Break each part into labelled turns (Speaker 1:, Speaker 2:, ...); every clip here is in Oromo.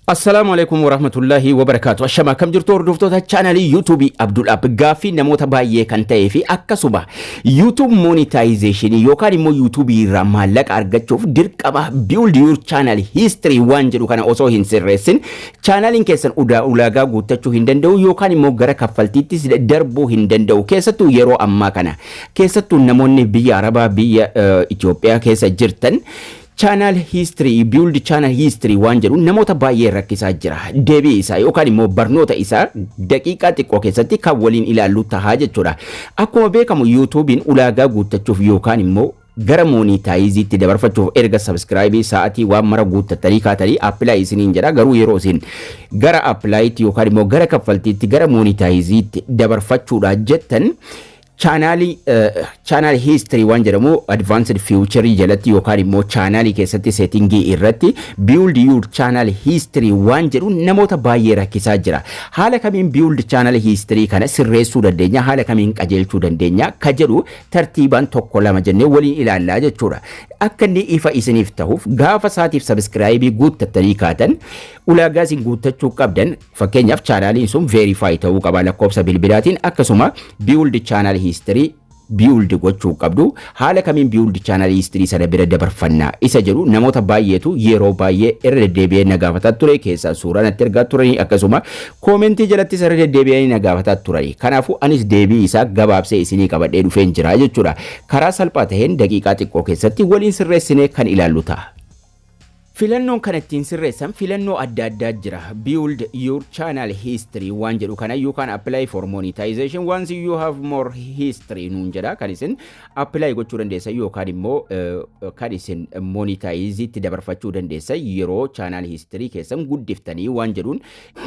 Speaker 1: Assalaamu alaikum warahmatullahi wabarakaatu. Ashama, akkam jirtu hordoftoota chaanalii YouTubeii Abdul App? Gaaffii namoota baay'ee kan ta'ee fi akkasuma YouTube monetization yookaan immoo YouTube irraa maallaqa argachuuf dirqama build your channel history waan jedhu kana osoo hin sirreessin chaanaliin keessan ulaagaa guuttachuu hin danda'u yookaan immoo gara kaffaltiittis darbuu hin danda'u. Keessattuu yeroo ammaa kana, keessattuu namoonni biyya Arabaa, biyya Itoophiyaa keessa jirtan, channel history, build channel history waan jedhu namoota baay'ee rakkisaa jira. Deebii isaa yookaan immoo barnoota isaa daqiiqaa xiqqoo keessatti kan waliin ilaallu tahaa jechuudha. Akkuma beekamu, YouTubein ulaagaa guuttachuuf yookaan immoo gara monetizeiitti dabarfachuuf erga subscribeii, sa'aatii, waan mara guuttattanii kaatanii apply isiniin jedha. Garuu yeroo isin gara applyitti yookaan immoo gara kaffaltiitti, gara monetizeiitti dabarfachuudha jettan, chaanaalii channel history waan jedhamu advanced feature jalatti yookaan immoo chaanaalii keessatti settingii irratti build your channel history waan jedhu namoota baay'ee rakkisaa jira. Haala kamiin build channel history kana sirreessuu dandeenya, haala kamiin qajeelchuu dandeenya ka jedhu tartiibaan tokko lama jennee waliin ilaallaa jechuudha. Akka inni ifa isiniif ta'uuf, gaafa saatiif subscribeii guuttattanii kaatan ulaagaa isin guuttachuu qabdan, fakkeenyaaf chaanaaliin sun verify ta'uu qaba lakkoofsa bilbilaatiin, akkasuma build channel history build gochuu qabdu. Haala kamiin build channel history sana bira dabarfannaa isa jedhu namoota baay'eetu yeroo baay'ee irra deddeebi'ee na gaafataa ture. Keessaa suuraa natti ergaa turanii, akkasuma commentii jalattis irra deddeebi'anii na gaafataa turanii. Kanaafuu anis deebii isaa gabaabsee isinii qabadhee dhufeen jira jechuudha. Karaa salphaa ta'een daqiiqaa xiqqoo keessatti waliin sirreessinee kan ilaallu ta'a. Filannoon kan ittiin sirreessan filannoo adda addaa jira. Build your channel history waan jedhu kana you can apply for monetization once you have more history nuun jedha. Kan isin apply gochuu dandeessan yookaan immoo kan isin monetize'itti dabarfachuu dandeessan yeroo channel history keessan guddiftanii waan jedhuun.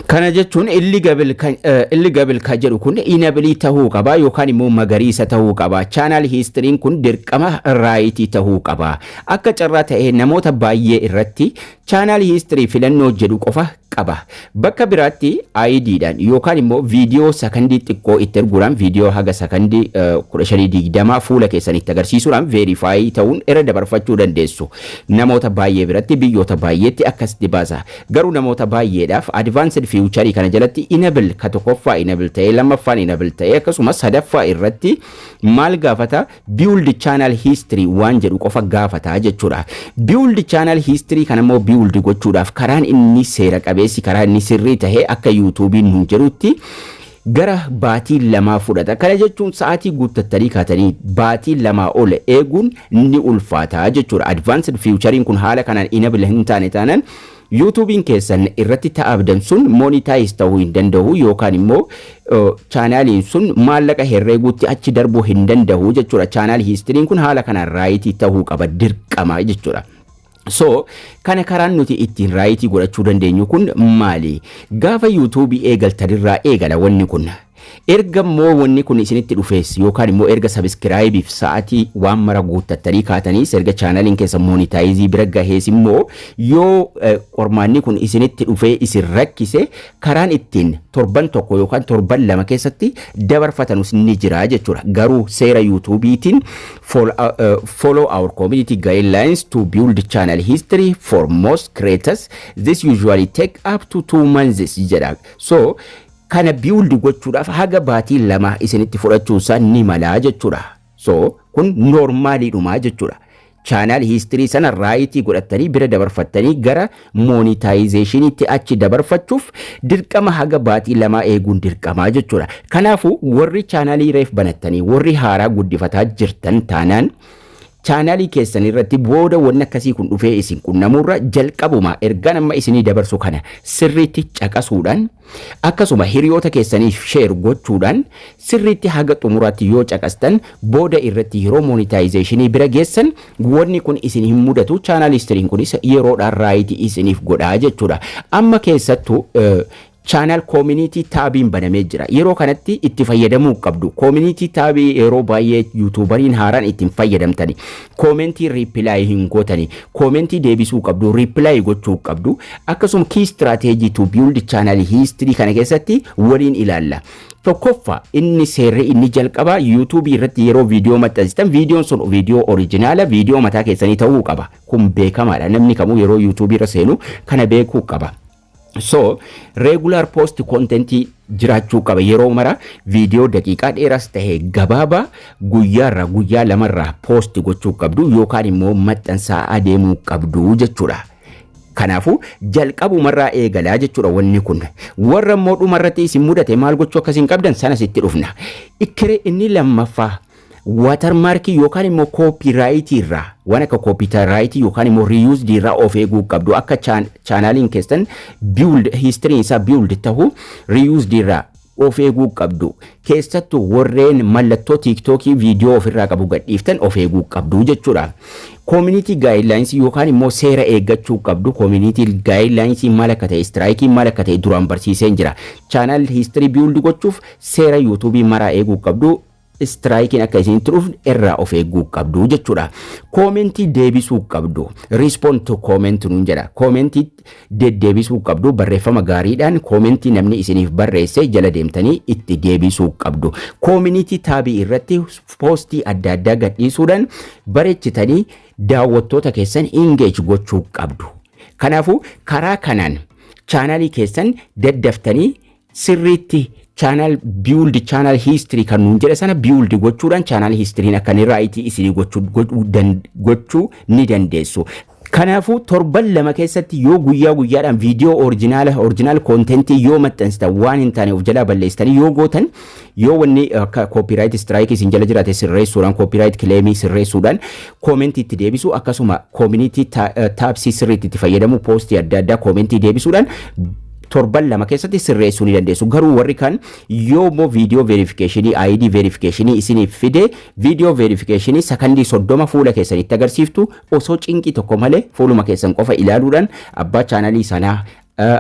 Speaker 1: Kana jechuun eligible kan jedhu kun enable tahuu qaba yookaan immoo magariisa tahuu qaba. Channel history kun dirqama rightii tahuu qaba. Akka carraa ta'ee namoota baay'ee irratti channel history filannoo jedhu qofa qaba. Bakka biraatti IDdhaan yookaan immoo viidiyoo sakandii xiqqoo itti erguudhaan, viidiyoo haga sakandii 15-20 fuula keessanitti agarsiisuudhaan verify ta'uun irra dabarfachuu dandeessu. Namoota baay'ee biratti, biyyoota baay'eetti akkasitti baasa. Garuu namoota baay'eedhaaf advanced feature kana jalatti enable ka tokkoffaa enable ta'ee, lammaffaan enable ta'ee, akkasumas sadaffaa irratti maal gaafata? Build channel history waan jedhu qofa gaafata jechuudha. Build channel history kana immoo build gochuudhaaf karaan inni seera qabeessi, karaa inni sirrii tahee akka YouTubeiin nuun jedhutti gara baatii 2 fudhata. Kana jechuun sa'aatii guuttattanii kaatanii baatii 2 ol eeguun ni ulfaata jechuudha. Advanced featurein kun haala kanaan enable hin taane taanaan YouTubeiin keessan irratti ta'abdan sun monetize ta'uu hin danda'u yookaan immoo chaanaaliin sun maallaqa herreeguutti achi darbuu hin danda'u jechuudha. Channel historyn kun haala kanaan rightii ta'uu qaba dirqama jechuudha. So kana karaan nuti ittiin rightii godhachuu dandeenyu kun maali? Gaafa YouTubeii eegaltanirraa eegala wanni kun. Erga immoo wanni kun isinitti dhufees yookaan immoo erga subscribeiif sa'aatii waan mara guuttattanii kaataniis, erga chaanaliin keessa monetizeii bira gahees immoo yoo qormaanni kun isinitti dhufee isin rakkise, karaan ittiin torban 1 yookaan torban 2 keessatti dabarfatanus ni jira jechuudha. Garuu seera YouTubeiitiin follow our community guidelines to build channel history. For most creators this usually take up to 2 months jedha. So kana build gochuudhaaf haga baatii 2 isinitti fudhachuunsaa ni malaa jechuudha. So kun normaliidhumaa jechuudha. Channel history sana rightii godhattanii bira dabarfattanii gara monetizationiitti achi dabarfachuuf dirqama haga baatii 2 eeguun dirqamaa jechuudha. Kanaafuu warri chaanaalii reef banattanii, warri haaraa guddifataa jirtan taanaan, chaanaalii keessan irratti booda wanni akkasii kun dhufee isin qunnamurra jalqabuma ergaan amma isinii dabarsu kana sirriitti caqasuudhaan, akkasuma hiriyoota keessaniif share gochuudhaan, sirriitti haga xumuraatti yoo caqastan, booda irratti yeroo monetizationii bira geessan wanni kun isin hin mudatu. Channel historyn kunis yeroodhaan rightii isiniif godhaa jechuudha. Amma keessattuu channel community tabiin banamee jira. Yeroo kanatti itti fayyadamuu qabdu. Community tabii yeroo baay'ee YouTuberiin haaraan ittiin fayyadamtani. Commentii reply hin gootani. Commentii deebisuu qabdu, reply gochuu qabdu. Akkasuma key strategy to build channel history kana keessatti waliin ilaalla. Tokkoffaa, inni seerri inni jalqabaa, YouTubeii irratti yeroo viidiyoo maxxansitan viidiyoon sun viidiyoo originala, viidiyoo mataa keessanii ta'uu qaba. Kun beekamaadha. Namni kamuu yeroo YouTubeii irra seenu kana beekuu qaba. So regular post contentii jiraachuu qaba. Yeroo mara viidiyoo daqiiqaa dheeraas ta'e gabaabaa guyyaarraa guyyaa lamarraa post gochuu qabdu yookaan immoo maxxansaa adeemuu qabdu jechuudha. Kanaafuu jalqabumarraa eegalaa jechuudha wanni kun. Warra immoo dhumarratti isin mudate maal gochuu akkasiin qabdan sanas itti dhufna. Ikkiree inni lammaffaa, watermarkii yookaan immoo copyrightii irraa, waan akka copyrightii yookaan immoo reusedii irraa of eeguu qabdu. Akka channeliin keessan build historyn isaa build ta'u reusedii irraa of eeguu qabdu. Keessattuu warreen mallattoo TikTokii viidiyoo ofirraa qabu gadhiiftan of eeguu qabdu jechuudha. Community guidelinesii yookaan immoo seera eeggachuu qabdu. Community guidelinesii maal akka ta'e, strikeiin maal akka ta'e duraan barsiiseen jira. Channel history build gochuuf seera YouTubeii maraa eeguu qabdu. Strikeiin akka isin dhufu irraa of eeguu qabdu jechuudha. Commentii deebisuu qabdu. "Respond to comment" nuun jedha. Commentii deddeebisuu qabdu. Barreeffama gaariidhaan commentii namni isiniif barreesse jala deemtanii itti deebisuu qabdu. Community tabii irratti postii adda addaa gadhiisuudhaan bareechitanii daawwattoota keessan engage gochuu qabdu. Kanaafuu karaa kanaan channelii keessan daddaftanii sirriitti channel build, channel history kan nuun jedhe sana build gochuudhaan channel historyn akka inni rightii isinii gochuu ni dandeessu. Kanaafuu torban 2 keessatti yoo guyyaa guyyaadhaan viidiyoo original contentii yoo maxxansitan, waan hin taane of jalaa balleessitanii yoo gootan, yoo wanni akka copyright strikeii isin jala jiraate sirreessuudhaan, copyright claimii sirreessuudhaan, commentii itti deebisu, akkasuma community tabsii sirriitti itti fayyadamu, postii adda addaa commentii deebisuudhaan torban 2 keessatti sirreessuu ni dandeessu. Garuu warri kan yoo immoo viidiyoo verificationii, ID verificationii isiniif fide, viidiyoo verificationii sakandii 30 fuula keessanitti agarsiiftu, osoo cinqii tokko malee fuuluma keessan qofa ilaaluudhaan abbaa channelii sanaa,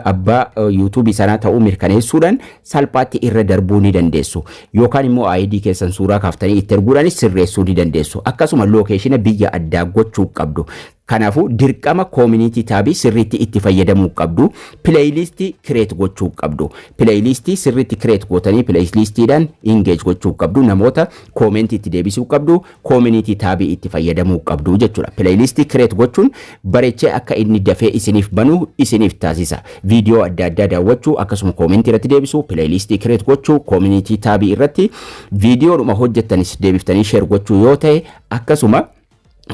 Speaker 1: abbaa YouTubeii sanaa ta'uu mirkaneessuudhaan salphaatti irra darbuu ni dandeessu. Yookaan immoo ID keessan suuraa kaaftanii itti erguudhaanis sirreessuu ni dandeessu. Akkasuma locationa biyya addaa gochuu qabdu. Kanaafuu dirqama community tabii sirriitti itti fayyadamuu qabdu. Playlistii create gochuu qabdu. Playlistii sirriitti create gootanii playlistiidhaan engage gochuu qabdu. Namoota commentii itti deebisuu qabdu. Community tabii itti fayyadamuu qabdu jechuudha. Playlistii create gochuun bareechee akka inni dafee isiniif banu isiniif taasisa. Viidiyoo adda addaa daawwachuu, akkasuma commentii irratti deebisuu, playlistii create gochuu, community tabii irratti viidiyoodhuma hojjettanis deebiftanii share gochuu yoo ta'e, akkasuma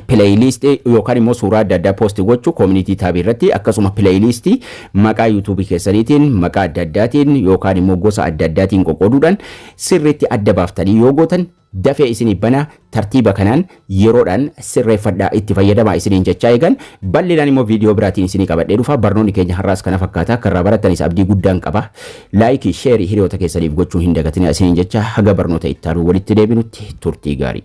Speaker 1: playlistii yookaan immoo suuraa adda addaa post gochuu community tabii irratti, akkasuma playlistii maqaa YouTubeii keessaniitiin, maqaa adda addaatiin yookaan immoo gosa adda addaatiin qoqqooduudhaan sirriitti adda baaftanii yoo gootan dafee isinii bana. Tartiiba kanaan yeroodhaan sirreeffadhaa, itti fayyadamaa isiniin jechaa, eegan bal'inaan immoo viidiyoo biraatiin isinii qabadhee dhufa. Barnoonni keenya har'aas kana fakkaata. Akka irraa barattanis abdii guddaan qaba. Likeii, shareii hiriyoota keessaniif gochuu hin dagatinaa isiniin jecha, haga barnoota itti aanu walitti deebinutti turtii gaarii.